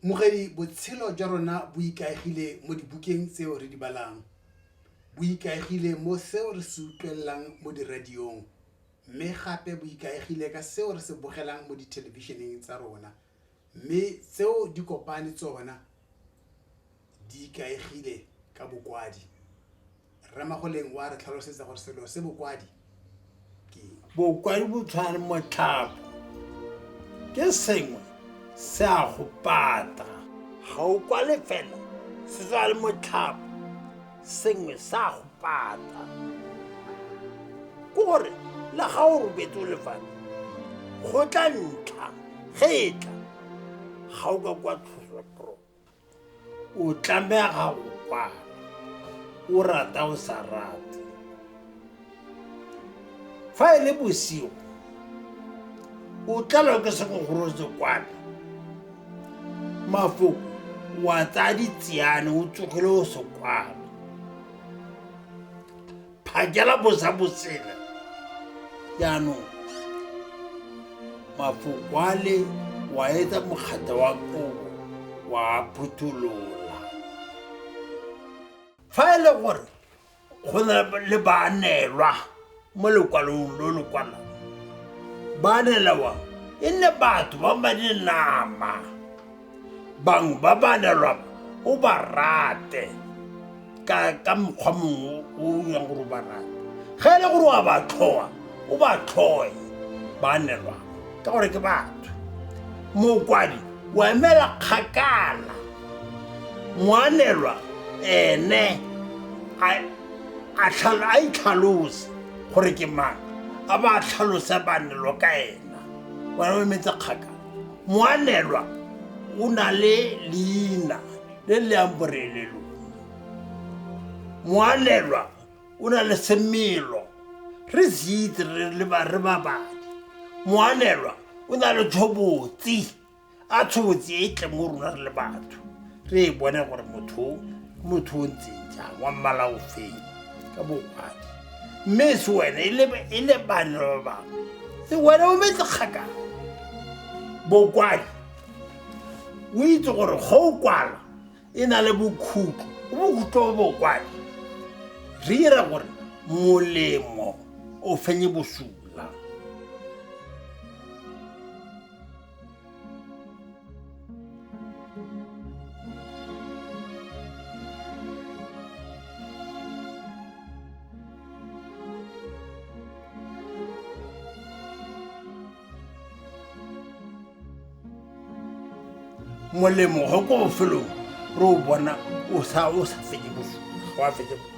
Mogedi, botshelo jwa rona bo ikaegile mo dibukeng tseo re di balang, bo ikaegile mo seo re se utlwelelang mo diradiong, mme gape bo ikaegile ka seo re se bogelang mo dithelebišeneng tsa rona, mme tseo di kopane tsona di ikaegile ka bokwadi. Rre Magoleng o a re tlhalosetsa gore selo se bokwadi ke eng. Bokwadi bo tshwana le motlhapo, ke sengwe se a go pata. Ga o kwale fela, se tshwana le motlhapo, sengwe sa go pata. Ke gore le ga o robetse o le fatshe, go tla ntlha, ge e tla ga o ka kwa tlhosa O tlamega go kwala, o rata o sa rate. Fa e le bosigo, o tlelwa ke sengwe gore o se kwale. Mafoko wa tsaya ditsiane o tsogile o se kwala. Phakela bosa bosela jaanong mafoko ale wa etsa mokgatha wa kobo wa a phutholola. Fa e le gore go na le baanelwa mo lekwalong lo lo kwalang, baanelwa e nne batho ba ba dinama. Bangwe ba baanelwa ba o ba rate ka ka mokgwa mongwe o o dirang gore o ba rate. Ge e le gore wa ba tlhoa, o ba tlhoe baanelwa ka gore ke batho. Mokwadi o emela kgakala moanelwa ene a a a itlhalose gore ke mang, a ba a tlhalose baanelwa ka ena. Wena o emetse kgakala. Moanelwa o na le leina le le yang borelelong. Moanelwa o na le semelo, re se itse re le ba re babadi. Moanelwa o na le tshobotsi, a tshobotsi e tle mo rona re le batho, re e bone gore motho o ke motho o ntseng jang, wa mmala o feng ka bokwadi. Mme se wena e le baanelwa ba bangwe, se wena o metse kgakala. Bokwadi o itse gore go o kwala e na le bokhutlo, bokhutlo bo bokwadi re dira gore molemo o fenye bosula. Molemo go ko bofelong re o bona o sa o sa fenye bosula, ga wa fenye bosula.